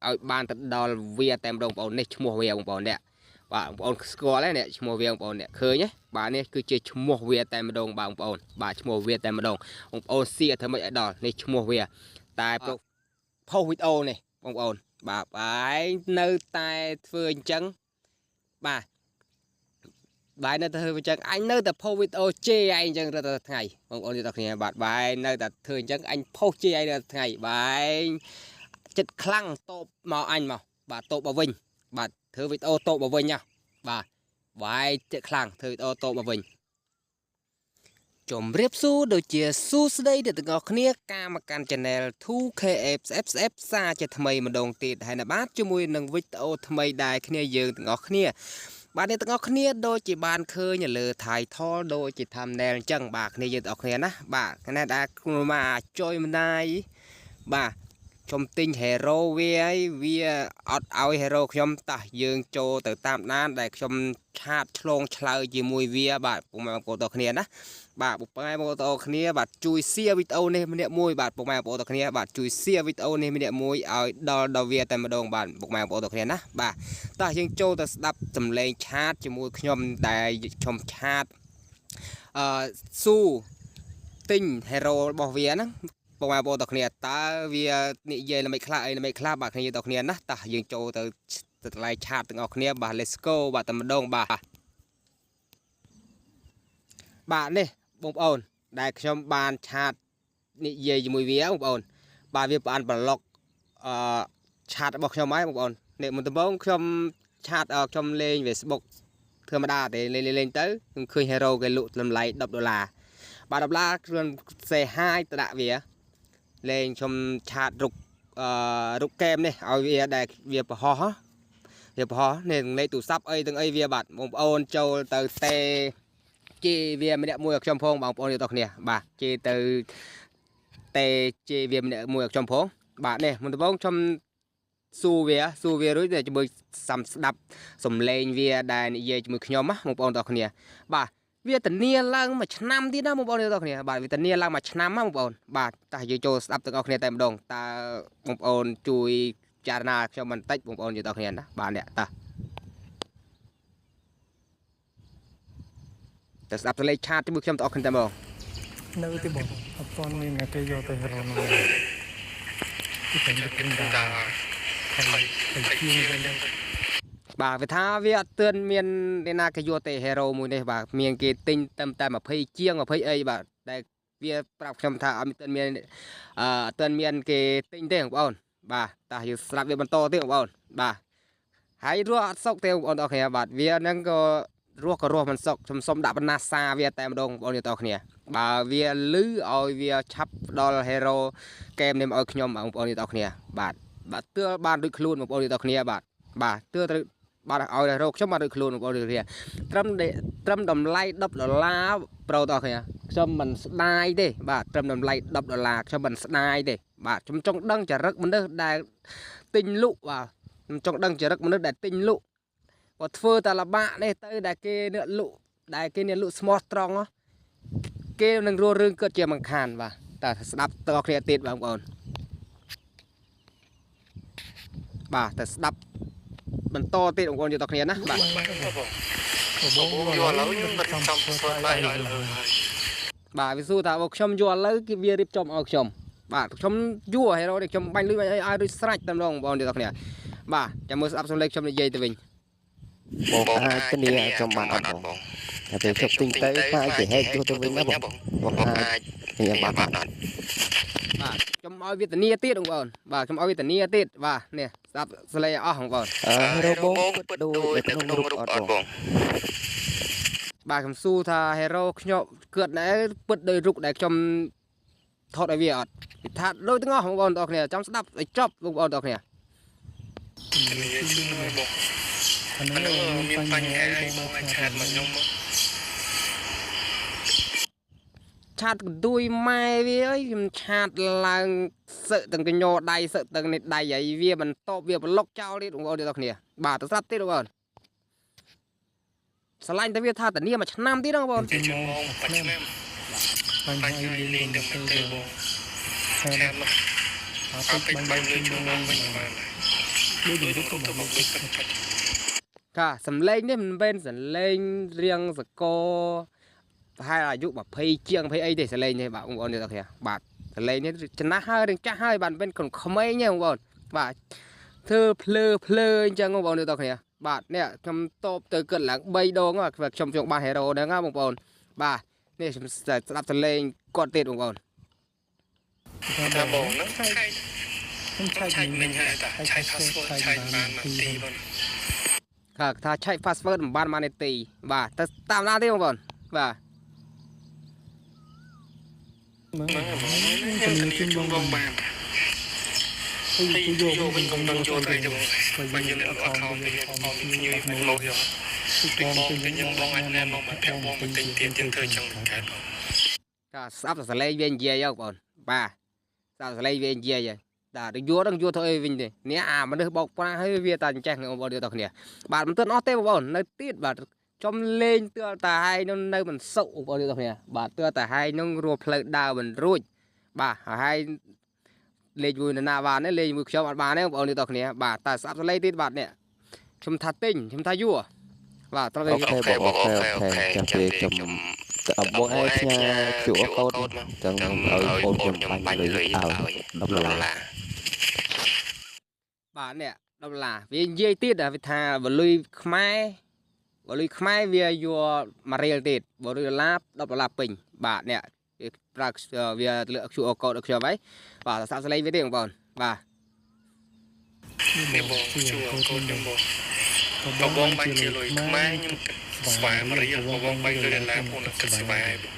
ឲ្យបានទៅដល់វាតែម្ដងបងប្អូននេះឈ្មោះវាបងប្អូននេះបាទបងប្អូនស្គាល់ហើយនេះឈ្មោះវាបងប្អូននេះឃើញទេបាទនេះគឺជាឈ្មោះវាតែម្ដងបាទបងប្អូនបាទឈ្មោះវាតែម្ដងបងប្អូនសៀធ្វើម៉េចឲ្យដល់នេះឈ្មោះវាតែផុសវីដេអូនេះបងប្អូនបាទឯងនៅតែធ្វើអញ្ចឹងបាទបាយនៅតែធ្វើអញ្ចឹងអញនៅតែផុសវីដេអូជេរឯងអញ្ចឹងរាល់ថ្ងៃបងប្អូនទាំងគ្នាបាទបាយនៅតែធ្វើអញ្ចឹងអញផុសជេរឯងរាល់ថ្ងៃបាយចិត្តខ្លាំងតបមកអញមកបាទតបមកវិញបាទធ្វើវីដេអូតបមកវិញណាបាទបាយចិត្តខ្លាំងធ្វើវីដេអូតបមកវិញជំរាបសួរដូចជាសួស្តីដល់ទាំងអស់គ្នាការមកកាន់ Channel 2KFFF សារជាថ្មីម្ដងទៀតហើយណាបាទជាមួយនឹងវីដេអូថ្មីដែរគ្នាយើងទាំងអស់គ្នាបាទអ្នកទាំងអស់គ្នាដូចជាបានឃើញនៅលើ title ដូចជា thumbnail អញ្ចឹងបាទគ្នាយើងទាំងអស់គ្នាណាបាទគ្នាដែលមកចុយម្ដាយបាទខ្ញុំទិញ hero វាហើយវាអត់ឲ្យ hero ខ្ញុំតោះយើងចូលទៅតាមដានដែលខ្ញុំchat ឆ្លងឆ្លើយជាមួយវាបាទពុកម៉ែបងប្អូនទាំងគ្នាណាបាទពុកម៉ែបងប្អូនទាំងគ្នាបាទជួយ share វីដេអូនេះម្នាក់មួយបាទពុកម៉ែបងប្អូនទាំងគ្នាបាទជួយ share វីដេអូនេះម្នាក់មួយឲ្យដល់ដល់វាតែម្ដងបាទពុកម៉ែបងប្អូនទាំងគ្នាណាបាទតោះយើងចូលទៅស្ដាប់សំឡេង chat ជាមួយខ្ញុំដែលខ្ញុំ chat អឺស៊ូទិញ hero របស់វាហ្នឹងពុកម៉ែបងប្អូនទាំងគ្នាតើវានិយាយល្មិចខ្លះអីល្មិចខ្លះបាទគ្នាទាំងគ្នាណាតោះយើងចូលទៅទៅតម្លៃ chat ទាំងអស់គ្នាបាទ let's go បាទតែម្ដងបាទបាទនេះបងប្អូនដែលខ្ញុំបាន chat និយាយជាមួយវាបងប្អូនបាទវាបានប្លុកអឺ chat របស់ខ្ញុំហើយបងប្អូននេះមុនដំបូងខ្ញុំ chat ខ្ញុំលេង Facebook ធម្មតាទេលេងលេងទៅខ្ញុំឃើញ hero គេលក់តម្លៃ10ដុល្លារបាទ10ដុល្លារខ្ញុំ say hi ទៅដាក់វាលេងខ្ញុំ chat រុកអឺរុកកែមនេះឲ្យវាដែលវាប្រហោះវាប្រហោះនេះលេខទូរស័ព្ទអីទាំងអីវាបាទបងប្អូនចូលទៅតេជេវាម្នាក់មួយឲ្យខ្ញុំផងបងប្អូនទាំងគ្នាបាទជេទៅតេជេវាម្នាក់មួយឲ្យខ្ញុំផងបាទនេះមុនដំបូងខ្ញុំសួរវាសួរវារួចតែជាមួយសំស្ដាប់សំឡេងវាដែលនិយាយជាមួយខ្ញុំណាបងប្អូនទាំងគ្នាបាទវាធានាឡើងមួយឆ្នាំទៀតណាបងប្អូនទាំងគ្នាបាទវាធានាឡើងមួយឆ្នាំណាបងប្អូនបាទតោះយើងចូលស្ដាប់ទាំងអស់គ្នាតែម្ដងតើបងប្អូនជួយចារណាខ្ញុំបន្តិចបងប្អូនយើងទាំងគ្នាណាបាទនេះតោះទៅស្ដាប់សលេង chat ជាមួយខ្ញុំទាំងអស់គ្នាតែម្ដង នៅទីបងអត់ទាន់មានអ្នកគេយកទៅរកនោះទីតែគេតាថៃថៃជាងវិញ បាទវាថាវាអត់ទឿនមានអ្នកណាគេយកទេ hero មួយនេះបាទមានគេទិញតែតែ20ជាង20អីបាទតែវាប្រាប់ខ្ញុំថាអត់មានមានអឺអត់ទាន់មានគេទិញទេបងប្អូនបាទតោះយើងស្ដាប់វាបន្តទៀតបងប្អូនបាទហើយរស់អត់សុខទេបងប្អូនទាំងគ្នាបាទវាហ្នឹងក៏រស់ក៏រស់មិនសុខខ្ញុំសុំដាក់បណ្ណាសាវាតែម្ដងបងប្អូនទាំងគ្នាបើវាលឺឲ្យវាឆាប់ដល់ hero កែមនេះមកឲ្យខ្ញុំបងប្អូនទាំងគ្នាបាទបាទទឿបានដូចខ្លួនបងប្អូនទាំងគ្នាបាទបាទទឿត្រូវបាទឲ្យ hero ខ្ញុំបានដូចខ្លួនបងប្អូនទាំងគ្នាត្រឹមត្រឹមតម្លៃ10ដុល្លារប្រូទាំងគ្នាខ្ញុំមិនស្ដាយទេបាទត្រឹមតម្លៃ10ដុល្លារខ្ញុំមិនស្ដាយទេបាទខ្ញុំចង់ដឹងចរិតមនុស្សដែលទិញលក់បាទខ្ញុំចង់ដឹងចរិតមនុស្សដែលទិញលក់គាត់ធ្វើតែលបាក់នេះទៅដែលគេអ្នកលក់ដែលគេអ្នកលក់ស្មោះត្រង់គេនឹងរស់រឿងកើតជាមិនខានបាទតើស្ដាប់ទាំងអស់គ្នាទៀតបងប្អូនបាទតែស្ដាប់បន្តទៀតបងប្អូនយើងទាំងគ្នាណាបាទ បងយកឥឡូវខ្ញុំមិនចំស្វាយឲ្យលើហើយ បាទវាសួរថាបើខ្ញុំយកឥឡូវគេវារៀបចំឲ្យខ្ញុំបាទខ្ញុំយក hero នេះខ្ញុំបាញ់លុយបាញ់អីឲ្យរួចស្រេចតែម្ដងបងប្អូនទាំងគ្នាបាទចាំមើលស្ដាប់សំឡេងខ្ញុំនិយាយទៅវិញ បងអាចធានាឲ្យខ្ញុំបានអត់បងតែពេលខ្ញុំទិញទៅខ្លាចគេហែកយកទៅវិញណាបងបងអាចធានាបានអត់ បាទខ្ញុំឲ្យវាធានាទៀតបងប្អូនបាទខ្ញុំឲ្យវាធានាទៀតបាទនេះស្ដាប់សលេងអស់បងប្អូន អឺ hero បងពិតដូចនៅក្នុងរូបអត់បង បាទខ្ញុំសួរថា hero ខ្ញុំគិតណែពិតដោយរូបដែលខ្ញុំថតឲ្យវាអត់វាថាដូចទាំងអស់បងប្អូនទាំងគ្នាចាំស្ដាប់ឲ្យចប់បងប្អូនទាំងគ្នា និយាយជូនឲ្យបងអានេះមានបញ្ហាអីបងអាច chat មកខ្ញុំមក chat កន្ទួយម៉ែវាអើយខ្ញុំ chat ឡើងសឹកទាំងកញោដៃសឹកទាំងនេះដៃហើយវាមិនតបវាប្លុកចោលទៀតបងប្អូនទាំងគ្នាបាទទៅស្រាប់ទៀតបងប្អូនស្រឡាញ់តែវាថាតានាមួយឆ្នាំទៀតបងប្អូន និយាយជូនបងមួយឆ្នាំបញ្ហាអីលេងទៅមិនទៅបង chat មកអត់ពេចបាញ់លុយជូនបងវិញបានហើយ ដូចនឹងរូបទៅបងដូចពិតពិត កាសំឡេងនេះមិនមែនសំឡេងរៀងសកលប្រហែលអាយុ20ជាង20អីទេសំឡេងនេះបាទបងប្អូនទាំងអស់គ្នាបាទសំឡេងនេះចំណាស់ហើយរៀងចាស់ហើយបាទមិនមែនក្មេងទេបងប្អូនបាទធ្វើភ្លើភ្លើអញ្ចឹងបងប្អូនទាំងអស់គ្នាបាទនេះខ្ញុំតបទៅគិតឡើង3ដងខ្ញុំចង់បានហេរ៉ូហ្នឹងណាបងប្អូនបាទនេះខ្ញុំស្ដាប់សំឡេងគាត់ទៀតបងប្អូន ថាបងហ្នឹងឆែកខ្ញុំឆែកមិញហើយតាឆែក password ឆែកបាននាទីបង ថាថាឆែក password មិនបានមួយនាទីបាទទៅតាមដានទេបងប្អូនបាទ ហ្នឹងខ្ញុំធានាជូនបងបងបានហើយយកវិញកុំដឹងយកទៅទេបងបើយើងនៅ account ទៅយើងអត់មានភ្ញៀវមកយកពីបងទៅយើងបងអាចណែនាំឲ្យប្រាប់បងទៅទិញទៀតយើងធ្វើចឹងមិនកើតបង ថាស្ដាប់តែសលេងវានិយាយបងប្អូនបាទស្ដាប់សលេងវានិយាយហើយបាទទៅយកដល់យកទៅអីវិញទេនេះអាមនុស្សបោកប្រាស់ហើយវាតែអញ្ចេះបងប្អូនយកទៅគ្នាបាទមិនទាន់អស់ទេបងប្អូននៅទៀតបាទចំលេងទើតាហើយនឹងនៅមិនសុខបងប្អូនយកទៅគ្នាបាទទើតាហើយនឹងរស់ផ្លូវដើរមិនរួចបាទហើយលេងមួយនរណាបានទេលេងមួយខ្ញុំអត់បានទេបងប្អូនយកទៅគ្នាបាទតែស្ដាប់សលេងទៀតបាទនេះខ្ញុំថាទិញខ្ញុំថាយួរបាទត្រូវតែ OK បង OK OK ចាំពេលខ្ញុំទៅបងឯងផ្ញើ QR code មកចឹងឲ្យបងខ្ញុំបាញ់លុយឲ្យ10ដុល្លារ បាទនេះ10ដុល្លារវានិយាយទៀតវាថាបលុយខ្មែរបលុយខ្មែរវាយក1រៀលទៀតបលុយដុល្លារ10ដុល្លារពេញបាទនេះវាប្រើវាលើក QR code ឲ្យខ្ញុំហើយបាទសាក់សលេងវាទេបងប្អូនបាទ នេះបងជួកូនខ្ញុំបងបើបងបាញ់ជាលុយខ្មែរខ្ញុំគិតស្វាមួយរៀលបើបងបាញ់លុយដុល្លារបងនឹងគិតស្វាយបង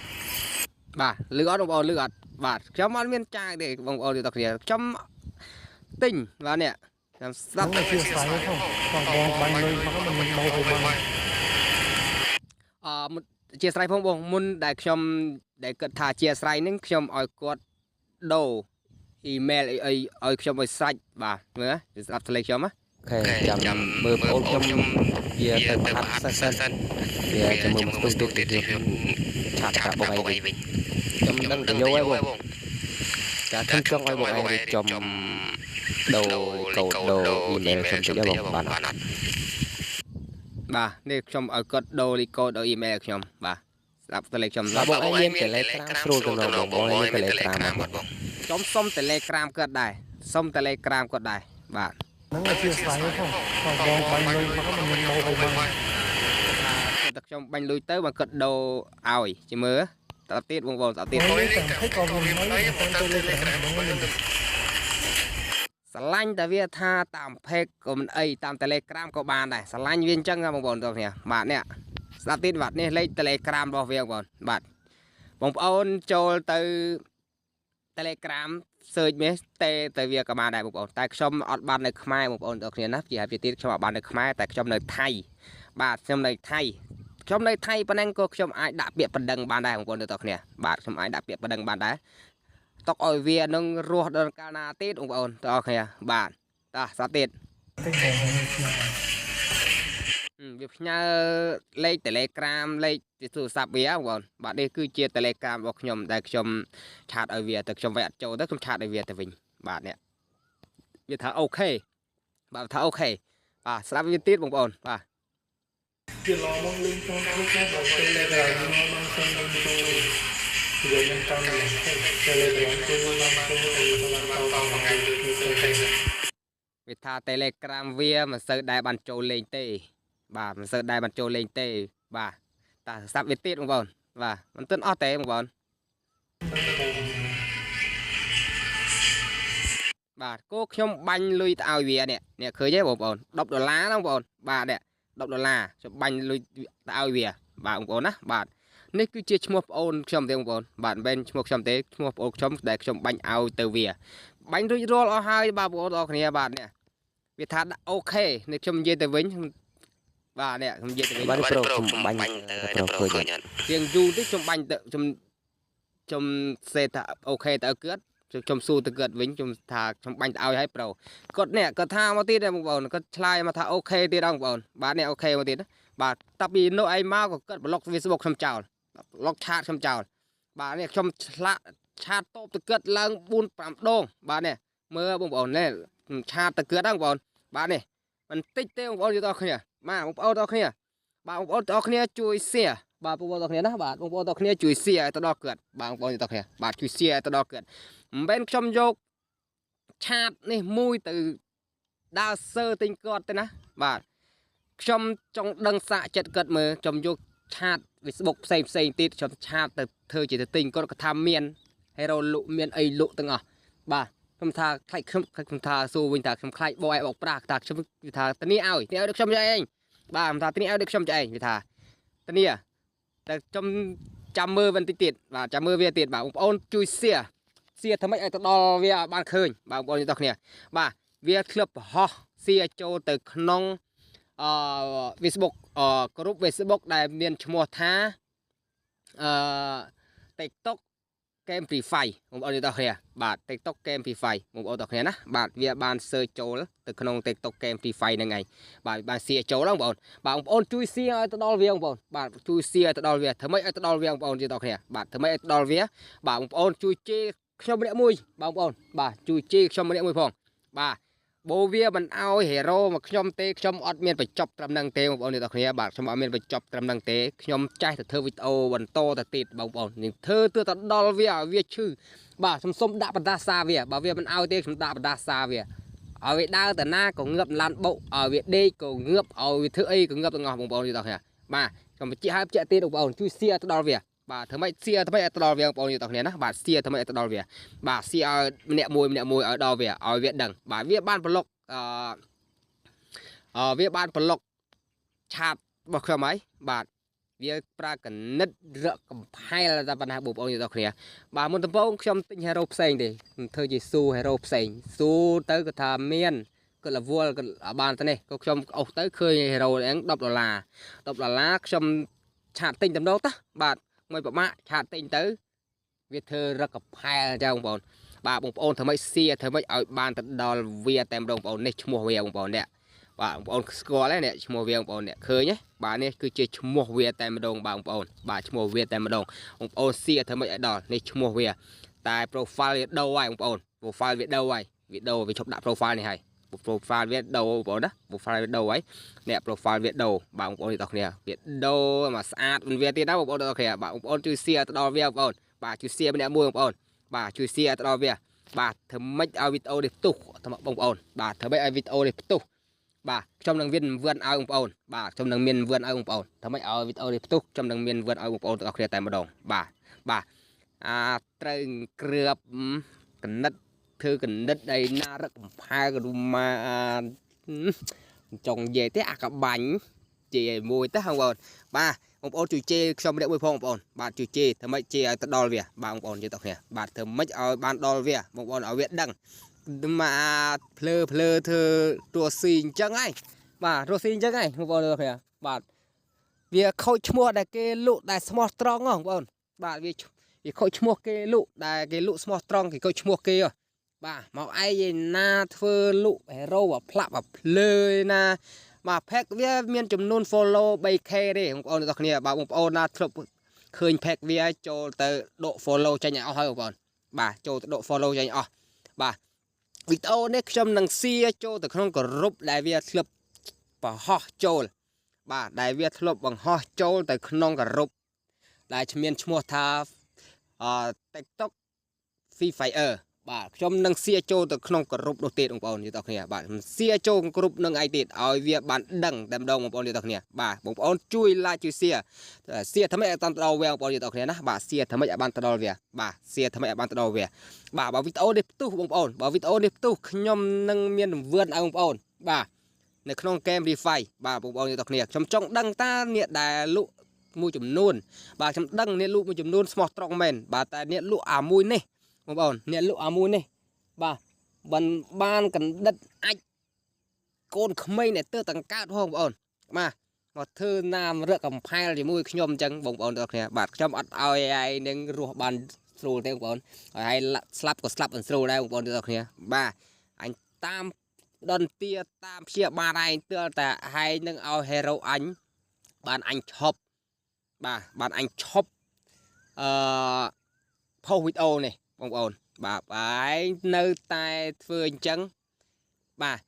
បាទលឺអត់បងប្អូនលឺអត់បាទខ្ញុំអត់មានចាយទេបងប្អូនទាំងគ្នាខ្ញុំទិញបាទនេះខ្ញុំស្ដាប់ ជាស្វាយផងបងបាញ់លុយមកមិនបោកឲ្យបាន អឺជាស្រ័យផងបងមុនដែលខ្ញុំដែលគិតថាជាស្រ័យហ្នឹងខ្ញុំឲ្យគាត់ដូរអ៊ីមែលអីឲ្យខ្ញុំឲ្យសាច់បាទមើលស្ដាប់សលេងខ្ញុំណា OK ចាំមើលបងខ្ញុំវាទៅហាត់សិនសិនវាចាំមើលមកស្ទុះទៀតខ្ញុំ chat ប្រាប់បងឯងវិញខ្ញុំដឹងទៅយកហើយបងចាខ្ញុំចង់ឲ្យបងឯងរៀបចំដូរកូដដូរអ៊ីមែលខ្ញុំតិចបងបានអត់ បាទនេះខ្ញុំឲ្យគាត់ដូរលីកូដដូរអ៊ីមែលខ្ញុំបាទស្ដាប់តលេខខ្ញុំ បាទបងឯងមាន Telegram ស្រួលទៅបងបងឯងមាន Telegram អត់បង ខ្ញុំសុំ Telegram គាត់ដែរសុំ Telegram គាត់ដែរបាទ ហ្នឹងជាស្វាយផងបងបាញ់លុយមកមិនបោកឲ្យបាន តែខ្ញុំបាញ់លុយទៅបើគាត់ដូរឲ្យជាមើលតទៀតបងប្អូនតទៀត ហើយក៏វាមិនតាម Telegram បងមិន ស្រឡាញ់តែវាថាតាម page ក៏មិនអីតាម Telegram ក៏បានដែរស្រឡាញ់វាអញ្ចឹងបងប្អូនទាំងគ្នាបាទនេះស្ដាប់ទៀតបាទនេះលេខ Telegram របស់វាបងប្អូនបាទបងប្អូនចូលទៅ Telegram search មេទេទៅវាក៏បានដែរបងប្អូនតែខ្ញុំអត់បាននៅខ្មែរបងប្អូនទាំងគ្នាណាជាហើយទៀតខ្ញុំអត់បាននៅខ្មែរតែខ្ញុំនៅថៃបាទខ្ញុំនៅថៃខ្ញុំនៅថៃប៉ុណ្ណឹងក៏ខ្ញុំអាចដាក់ពាក្យបណ្ដឹងបានដែរបងប្អូនទាំងគ្នាបាទខ្ញុំអាចដាក់ពាក្យបណ្ដឹងបានដែរຕົកឲ្យវានឹងរស់ដល់កាលណាទៀតបងប្អូនទាំងអស់គ្នាបាទតោះស្ដាប់ទៀត ទេបងខ្ញុំ វាផ្ញើលេខ Telegram លេខទូរស័ព្ទវាបងប្អូនបាទនេះគឺជា Telegram របស់ខ្ញុំដែលខ្ញុំ chat ឲ្យវាទៅខ្ញុំវាយអត់ចូលទៅខ្ញុំ chat ឲ្យវាទៅវិញបាទនេះវាថា OK បាទថា OK បាទស្ដាប់វាទៀតបងប្អូនបាទ ជាឡមកលេងតាមគ្រប់ណាស់ដល់ Telegram មកសិននឹងចូលនិយាយនឹងតាម Telegram ចូលមកចូលទៅតាមតាមថ្ងៃទៅទៅ វាថា Telegram វាមិនសូវដែលបានចូលលេងទេបាទមិនសូវដែលបានចូលលេងទេបាទតាស្ដាប់វាទៀតបងប្អូនបាទមិនទាន់អស់ទេបងប្អូនបាទគោខ្ញុំបាញ់លុយទៅឲ្យវានេះនេះឃើញទេបងប្អូន10ដុល្លារណាបងប្អូនបាទនេះ10ដុល្លារខ្ញុំបាញ់លុយទៅឲ្យវាបាទបងប្អូនណាបាទនេះគឺជាឈ្មោះប្អូនខ្ញុំទេបងប្អូនបាទមិនមែនឈ្មោះខ្ញុំទេឈ្មោះប្អូនខ្ញុំដែលខ្ញុំបាញ់ឲ្យទៅវាបាញ់រួចរាល់អស់ហើយបាទបងប្អូនទាំងអស់គ្នាបាទនេះវាថាដាក់ OK នេះខ្ញុំនិយាយទៅវិញបាទនេះខ្ញុំនិយាយទៅវិញ បាទប្រូខ្ញុំបាញ់ទៅប្រូឃើញអត់ ជាងយូរតិចខ្ញុំបាញ់ទៅខ្ញុំខ្ញុំសេថា OK ទៅឲ្យគាត់ខ្ញុំសួរទៅគាត់វិញខ្ញុំថាខ្ញុំបាញ់ទៅឲ្យហើយប្រូគាត់នេះគាត់ថាមកទៀតបងប្អូនគាត់ឆ្លើយមកថា OK ទៀតបងប្អូនបាទនេះ OK មកទៀតបាទតាពីនោះឯងមកក៏គាត់ block Facebook ខ្ញុំចោល block chat ខ្ញុំចោលបាទនេះខ្ញុំឆ្លាក់ chat តបទៅគាត់ឡើង4 5ដងបាទនេះមើលបងប្អូននេះ chat ទៅគាត់ហ្នឹងបងប្អូន បាទនេះបន្តិចទេបងប្អូនយល់ដល់គ្នាបាទបងប្អូនដល់គ្នាបាទបងប្អូនដល់គ្នាជួយ share បាទបងប្អូនដល់គ្នាណាបាទបងប្អូនដល់គ្នាជួយ share ឲ្យទៅដល់គាត់បាទបងប្អូនយល់ដល់គ្នាបាទជួយ share ឲ្យទៅដល់គាត់មិនមែនខ្ញុំយក chat នេះមួយទៅដើរសើទិញគាត់ទេណាបាទខ្ញុំចង់ដឹងសាកចិត្តគាត់មើលខ្ញុំយក chat Facebook ផ្សេងផ្សេងទៀតខ្ញុំ chat ទៅធ្វើជាទៅទិញគាត់ក៏ថាមាន hero លក់មានអីលក់ទាំងអស់បាទខ្ញុំថាខ្លាចខ្ញុំខ្ញុំថាសួរវិញថាខ្ញុំខ្លាចបោកឯបោកប្រាស់ថាខ្ញុំថាធានាឲ្យធានាឲ្យដូចខ្ញុំចែឯងបាទខ្ញុំថាធានាឲ្យដូចខ្ញុំចែឯងវាថាធានាតែខ្ញុំចាំមើលបន្តិចទៀតបាទចាំមើលវាទៀតបាទបងប្អូនជួយ share share ធ្វើម៉េចឲ្យទៅដល់វាឲ្យបានឃើញបាទបងប្អូនទាំងគ្នាបាទវាធ្លាប់បង្ហោះ share ចូលទៅក្នុងអឺ Facebook អឺក្រុម Facebook ដែលមានឈ្មោះថាអឺ TikTok ហ្គេម Free Fire បងប្អូនទាំងគ្នាបាទ TikTok Game Free Fire បងប្អូនទាំងគ្នាណាបាទវាបាន search ចូលទៅក្នុង TikTok Game Free Fire ហ្នឹងឯងបាទបាន share ចូលហ្នឹងបងប្អូនបាទបងប្អូនជួយ share ឲ្យទៅដល់វាបងប្អូនបាទជួយ share ឲ្យទៅដល់វាធ្វើម៉េចឲ្យទៅដល់វាបងប្អូនទាំងគ្នាបាទធ្វើម៉េចឲ្យទៅដល់វាបាទបងប្អូនជួយជេរខ្ញុំម្នាក់មួយបងប្អូនបាទជួយជេរខ្ញុំម្នាក់មួយផងបាទបូវាមិនអោយ hero មកខ្ញុំទេខ្ញុំអត់មានបញ្ចប់ត្រឹមហ្នឹងទេបងប្អូនទាំងគ្នាបាទខ្ញុំអត់មានបញ្ចប់ត្រឹមហ្នឹងទេខ្ញុំចេះតែធ្វើវីដេអូបន្តទៅទៀតបងប្អូននឹងធ្វើទើបតែដល់វាឲ្យវាឈឺបាទខ្ញុំសុំដាក់បណ្ដាសាវាបើវាមិនអោយទេខ្ញុំដាក់បណ្ដាសាវាឲ្យវាដើរទៅណាក៏ងើបឡានបុកឲ្យវាដេកក៏ងើបឲ្យវាធ្វើអីក៏ងើបទាំងអស់បងប្អូនទាំងគ្នាបាទខ្ញុំបញ្ជាក់ឲ្យបញ្ជាក់ទៀតបងប្អូនជួយ share ទៅដល់វាបាទធ្វើម៉េច share ធ្វើម៉េចឲ្យទៅដល់វាបងប្អូនទាំងគ្នាណាបាទ share ធ្វើម៉េចឲ្យទៅដល់វាបាទ share ឲ្យម្នាក់មួយម្នាក់មួយឲ្យដល់វាឲ្យវាដឹងបាទវាបានប្លុកអឺអឺវាបានប្លុក chat របស់ខ្ញុំហើយបាទវាប្រើកណិតរកកំផែលតែប៉ុណ្ណាបងប្អូនទាំងគ្នាបាទមុនដំបូងខ្ញុំទិញ hero ផ្សេងទេខ្ញុំធ្វើជាស៊ូ hero ផ្សេងស៊ូទៅក៏ថាមានក៏រវល់ក៏បានទៅនេះក៏ខ្ញុំអុសទៅឃើញ hero ហ្នឹង10ដុល្លារ10ដុល្លារខ្ញុំ chat ទិញតំណទៅបាទមួយប្រមាក់ chat ទិញទៅវាធ្វើរកកំផែលចឹងបងប្អូនបាទបងប្អូនធ្វើម៉េច share ធ្វើម៉េចឲ្យបានទៅដល់វាតែម្ដងបងប្អូននេះឈ្មោះវាបងប្អូននេះបាទបងប្អូនស្គាល់ហើយនេះឈ្មោះវាបងប្អូននេះឃើញទេបាទនេះគឺជាឈ្មោះវាតែម្ដងបាទបងប្អូនបាទឈ្មោះវាតែម្ដងបងប្អូន share ធ្វើម៉េចឲ្យដល់នេះឈ្មោះវាតែ profile វាដូរហើយបងប្អូន profile វាដូរហើយវាដូរវាឈប់ដាក់ profile នេះហើយ profile វាដូរបងប្អូនណា profile វាដូរហើយនេះ profile វាដូរបាទបងប្អូនទាំងគ្នាវាដូរមកស្អាតវាទៀតណាបងប្អូនទាំងគ្នាបាទបងប្អូនជួយ share ទៅដល់វាបងប្អូនបាទជួយ share ម្នាក់មួយបងប្អូនបាទជួយ share ទៅដល់វាបាទធ្វើម៉េចឲ្យវីដេអូនេះផ្ទុះបងប្អូនបាទធ្វើម៉េចឲ្យវីដេអូនេះផ្ទុះបាទខ្ញុំនឹងមានវឿនឲ្យបងប្អូនបាទខ្ញុំនឹងមានវឿនឲ្យបងប្អូនធ្វើម៉េចឲ្យវីដេអូនេះផ្ទុះខ្ញុំនឹងមានវឿនឲ្យបងប្អូនទាំងអស់គ្នាតែម្ដងបាទបាទអាត្រូវគ្រឿបកណិតធ្វើកណិតអីណារឹកកំផែក៏មកចង់និយាយទេអាកបាញ់ជេរមួយទៅបងប្អូនបាទបងប្អូនជួយជេរខ្ញុំម្នាក់មួយផងបងប្អូនបាទជួយជេរធ្វើម៉េចជេរឲ្យទៅដល់វាបាទបងប្អូននិយាយទៅគ្នាបាទធ្វើម៉េចឲ្យបានដល់វាបងប្អូនឲ្យវាដឹងមកភ្លើភ្លើធ្វើទួស៊ីអញ្ចឹងហើយបាទរស់ស៊ីអញ្ចឹងហើយបងប្អូនទាំងគ្នាបាទវាខូចឈ្មោះដែលគេលក់ដែលស្មោះត្រង់ហ៎បងប្អូនបាទវាវាខូចឈ្មោះគេលក់ដែលគេលក់ស្មោះត្រង់គេខូចឈ្មោះគេហ៎បាទមកឯងណាធ្វើលក់ hero ផ្លាក់ភ្លើណាបាទ page វាមានចំនួន follow 3K ទេបងប្អូនទាំងគ្នាបាទបងប្អូនណាធ្លាប់ឃើញ page វាចូលទៅដក follow ចេញឲ្យអស់ហើយបងប្អូនបាទចូលទៅដក follow ចេញអស់បាទវីដេអូនេះខ្ញុំនឹង share ចូលទៅក្នុងក្រុមដែលវាធ្លាប់បង្ហោះចូលបាទដែលវាធ្លាប់បង្ហោះចូលទៅក្នុងក្រុមដែលមានឈ្មោះថាអឺ TikTok Free Fire បាទខ្ញុំនឹង share ចូលទៅក្នុងក្រុមនោះទៀតបងប្អូនយល់តគ្នាបាទខ្ញុំ share ចូលក្រុមនឹងឯងទៀតឲ្យវាបានដឹងតែម្ដងបងប្អូនយល់តគ្នាបាទបងប្អូនជួយ like ជួយ share share ធ្វើម៉េចឲ្យតាមទៅដល់វាបងប្អូនយល់តគ្នាណាបាទ share ធ្វើម៉េចឲ្យបានទៅដល់វាបាទ share ធ្វើម៉េចឲ្យបានទៅដល់វាបាទបើវីដេអូនេះផ្ទុះបងប្អូនបើវីដេអូនេះផ្ទុះខ្ញុំនឹងមានរង្វាន់ឲ្យបងប្អូនបាទនៅក្នុងហ្គេម Free Fire បាទបងប្អូនយល់តគ្នាខ្ញុំចង់ដឹងតើអ្នកដែលលក់មួយចំនួនបាទខ្ញុំដឹងអ្នកលក់មួយចំនួនស្មោះត្រង់មែនបាទតែអ្នកលក់អាមួយនេះបងប្អូនអ្នកលក់អាមួយនេះបាទបានបានកណ្ឌិតអាចកូនក្មេងដែលទើបតង្កើតផងបងប្អូនបាទមកធ្វើណាមរកកំផែលជាមួយខ្ញុំអញ្ចឹងបងប្អូនទាំងគ្នាបាទខ្ញុំអត់ឲ្យឯងនឹងរស់បានស្រួលទេបងប្អូនឲ្យឯងស្លាប់ក៏ស្លាប់មិនស្រួលដែរបងប្អូនទាំងគ្នាបាទអញតាមដនទាតាមព្យាបាទឯងទើបតែឯងនឹងឲ្យ hero អញបានអញឈប់បាទបានអញឈប់អឺផុសវីដេអូនេះបងប្អូនបាទបែងនៅតែធ្វើអញ្ចឹងបាទ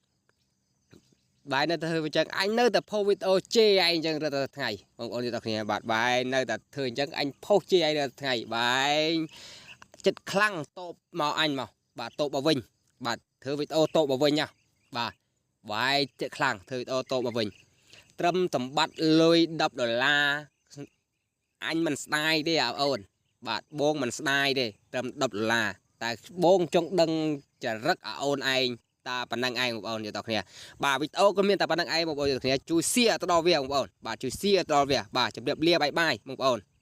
បាយនៅតែធ្វើអញ្ចឹងអញនៅតែផុសវីដេអូជេរឯងអញ្ចឹងរាល់តែថ្ងៃបងប្អូនយល់ដល់គ្នាបាទបាយនៅតែធ្វើអញ្ចឹងអញផុសជេរឯងរាល់តែថ្ងៃបាយចិត្តខ្លាំងតបមកអញមកបាទតបមកវិញបាទធ្វើវីដេអូតបមកវិញណាបាទបាយចិត្តខ្លាំងធ្វើវីដេអូតបមកវិញត្រឹមសម្បត្តិលុយ10ដុល្លារអញមិនស្ដាយទេអាអូនបាទបងមិនស្ដាយទេត្រឹម10ដុល្លារតែបងចង់ដឹងចរិតអាអូនឯងតាប៉ុណ្ណឹងឯងបងប្អូនយល់ដល់គ្នា បាទវីដេអូក៏មានតែប៉ុណ្្នឹងឯងបងប្អូនទាំងគ្នាជួយ share ទៅដល់វាបងប្អូនបាទជួយ share ទៅដល់វាបាទជម្រាបលា bye bye បងប្អូន។